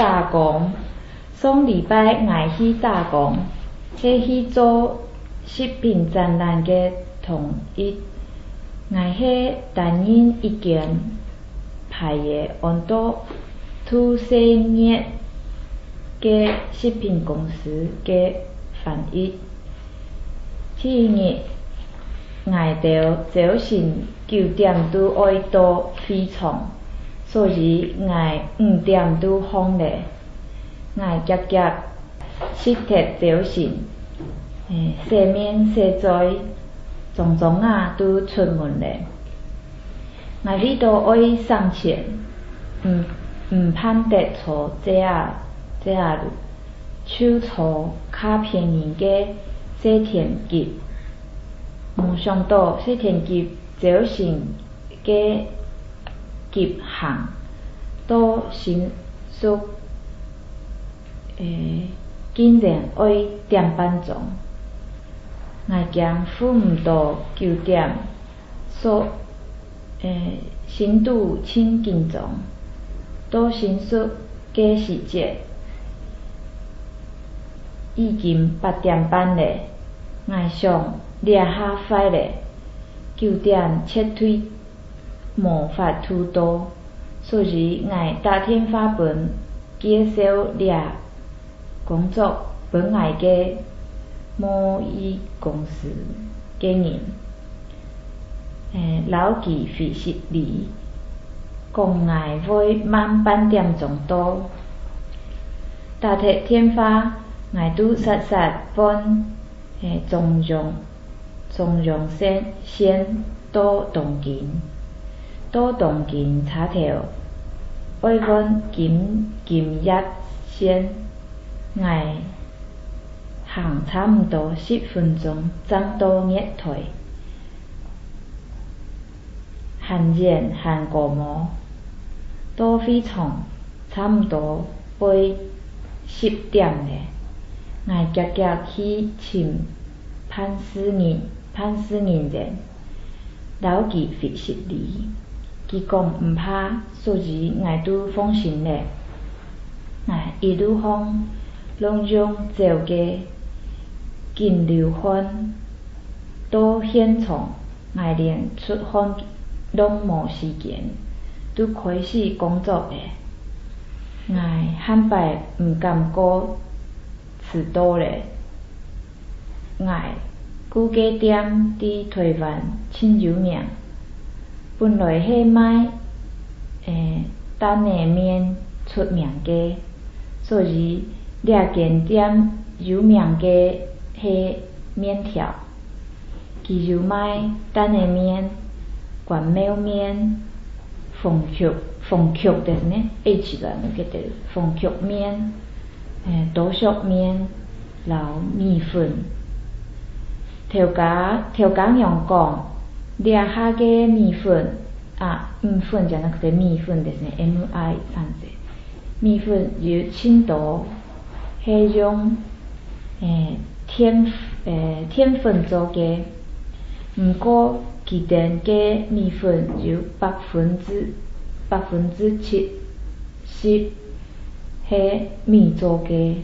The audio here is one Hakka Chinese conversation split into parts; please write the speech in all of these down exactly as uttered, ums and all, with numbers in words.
打工。上禮拜𠊎去打工，係去做食品展覽个通譯。𠊎係擔任一間牌仔安到度細月个食品公司个翻譯。第一日，𠊎兜朝晨九點就愛到會場，所以𠊎五點就䟘咧。 𠊎遽遽食忒朝晨，欸，洗面洗嘴，妝妝啊就出門咧。𠊎為著愛省錢，毋，毋盼得坐J R，J R，就坐較便宜个細田急。無想著細田急朝晨个急行到新宿，欸，竟然愛點半鐘。𠊎驚赴毋著九點，所，欸，心肚盡緊張。到新宿个時節，已經八點半咧。𠊎想，這下壞咧，九點絕對 無法度到，所以𠊎打電話分介紹這工作分𠊎个貿易公司个人，欸，摎佢會失禮，講𠊎會慢半點鐘到。打忒電話，𠊎就煞煞換，欸，中央 中央線，線到東京。到東京車頭，愛換京，京葉線。𠊎行差毋多十分鐘，正到月台。 還遠還高無？到會場差毋多愛十點咧，𠊎遽遽去尋辦事人，辦事人員，摎佢會失禮。佢講毋怕，所以𠊎就放心咧。𠊎一路項攏用走个，緊流汗，到現場 𠊎連出汗攏無時間，就開始工作咧。𠊎下擺毋敢過遲到咧。𠊎顧个店在台灣盡有名，本來係賣，欸，擔仔麵出名个，所以這間店有名个係麵條。 佢有賣擔仔麵、關廟麵、紅麴，紅麴ですね，H个那个的紅麴麵，欸，刀削麵，摎米粉。頭家，頭家娘講，這下个米粉，啊，米粉じゃなくて米粉ですね，M I三字。米粉有盡多 係用，欸，澱，欸，澱粉做个。毋過，佢等个米粉有百分之，百分之七十係米做个。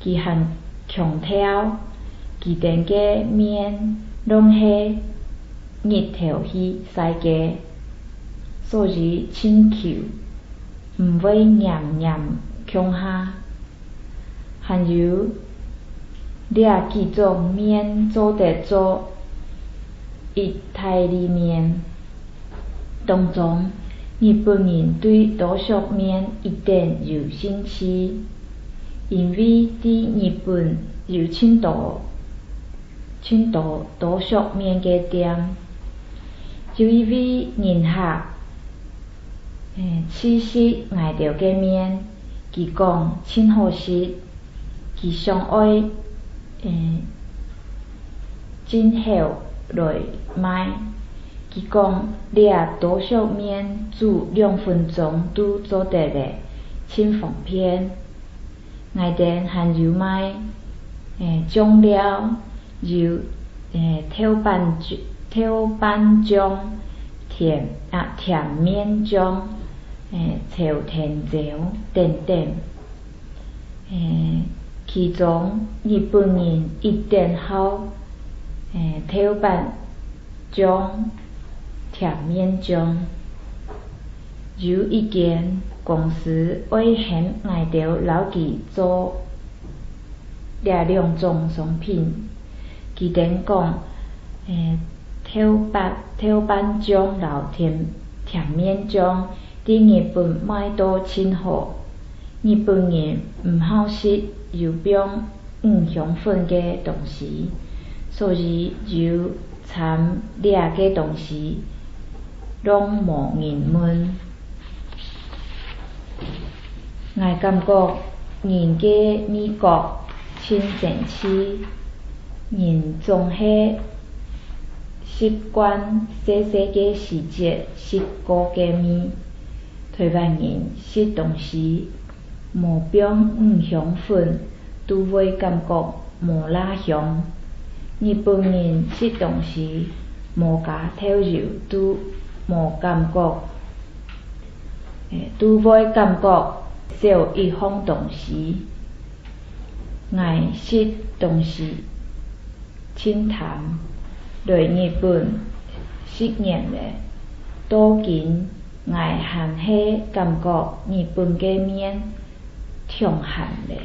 佢還強調，佢等个麵攏係日頭去曬个，所以盡Q，毋會黏黏共下。 還有，這幾種麵做得做義大利麵。當中，日本人對刀削麵一等有興趣，因為在日本有盡多，盡多刀削麵个店。有一位人客， 欸，試食𠊎兜个麵，佢講盡好食，佢想愛，欸，進口來賣。佢講這刀削麵煮兩分鐘就做得咧，盡方便。 𠊎兜還有賣，欸，醬料，有，欸，豆瓣醬，豆瓣醬、甜，啊，甜麵醬，欸，朝天椒等等。欸，其中日本人一等好，欸，豆瓣醬、甜麵醬。有一間公司愛喊𠊎兜摎佢做這兩種商品。佢等講，欸，豆瓣，豆瓣醬摎甜，甜麵醬 在日本賣到盡好。日本人毋好食有放五香粉个東西，所以有摻這个東西，攏無人問。𠊎感覺人个味覺盡神奇，人總係習慣細細个時節食過个味。 臺灣人食東西無放五香粉，都會感覺無罅香。日本人食東西無加豆油，都無感覺，欸，都會感覺少一項東西。𠊎食東西盡淡，來日本十年了，到今𠊎還係感覺日本个麵忒鹹了。